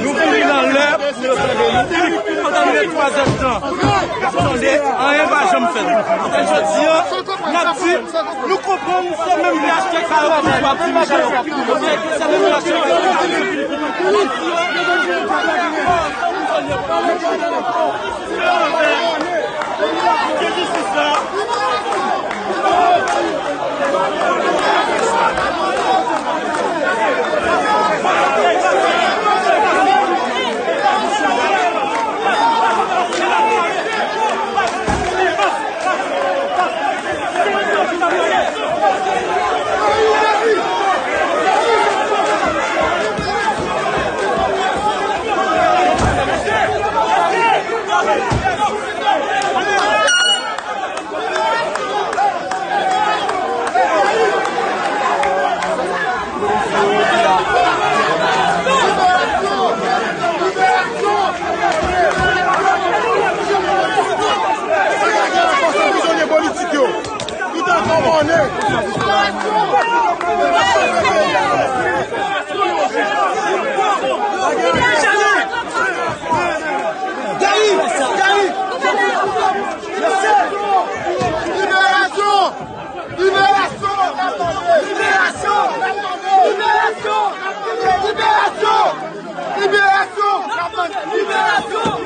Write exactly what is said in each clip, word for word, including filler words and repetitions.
Nou vini nan lè pou yo sèvi nou. Pandan nou gen twa zè tan, tande, anyen pa janm fèt. E jodi a, n ap di, nou konprann se menm ki achte kay yo pou Pati Michel. Se menm ki achte kay yo. Prizonye politik yo. Tout an kòmande. Liberasyon! Liberasyon! Liberasyon! Liberasyon! Liberasyon! Liberasyon! Liberasyon!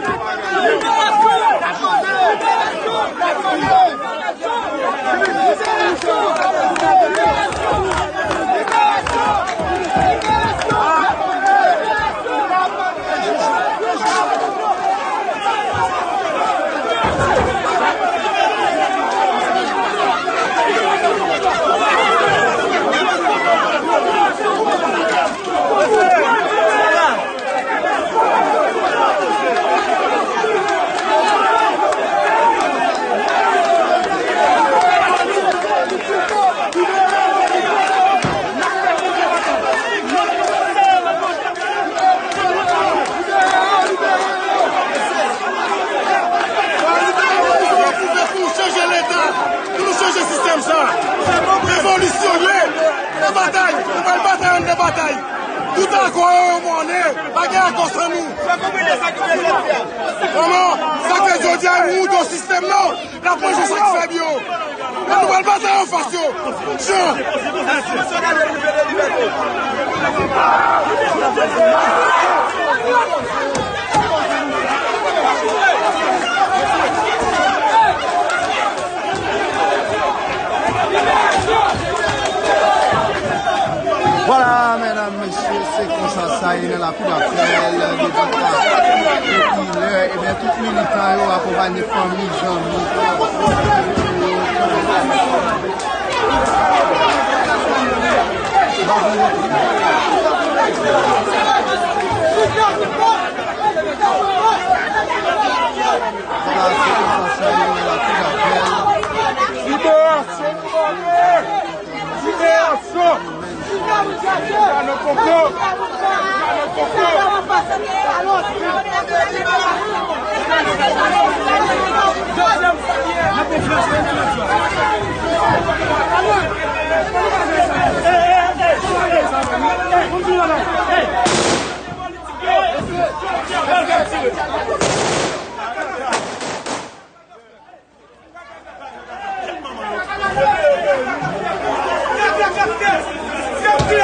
Pou nou chanje Leta, pou nou chanje sistèm sa. Revolisyone, nan batay, nou pral batay anndan batay. Tout akò yo, yo mòne, pa gen akò san nou. Kòman? Sa fè jodi a, nou moute yon sistèm nan. N ap manje sa k fèb yo. Nan nou pral batay anfas yo. Jan. Vwala, medam, mesye, se konsa sa ye nan Lakou Dapèl, devan Kafou Popilè. Ebyen, tout militan yo akonpanye fanmi, zanmi. Vwala, se konsa sa ye nan Lakou Dapèl. Liberasyon! Liberasyon! Liberasyon! Liberasyon!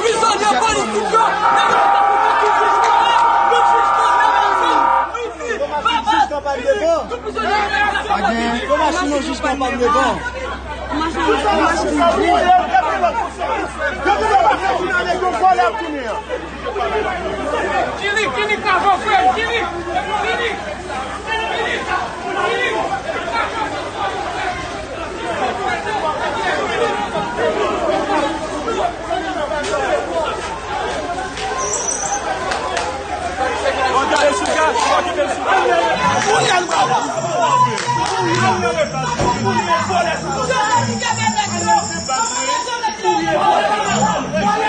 Prizonye politik yo, nèg yo t ap pran tout jis yo, nou jis nan men nou, nou di, papa, tout prizonye yo. Pa gen. Yo machin nou jis kanpay devan. Machin, machin. Yo te pase jounen an nèg yo vòlè ap tounen an. Jimmy, Jimmy, pa fò frè, Jimmy, Jimmy, Jimmy.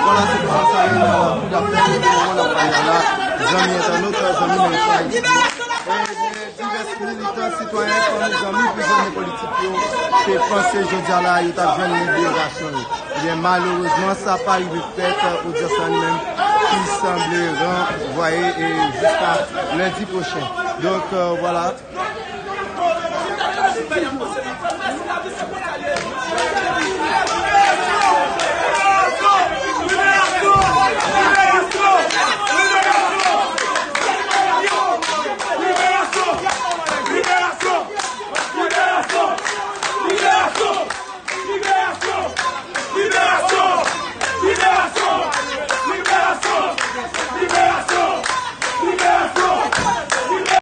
Vwala, se konsa sa ye nan Koudafè, nou te nan Lòt Panyala. Zanmi entènot, zanmi nan Ayiti. E gen divès militan, sitwayen, fanmi, zanmi prizonye politik yo te panse jodi a la yo t ap jwenn liberasyon yo. Ebyen, malerezman, sa pa rive fèt, odyans la li menm ki sanble ranvwaye e jiska lendi pwochen. Donk, euh, vwala.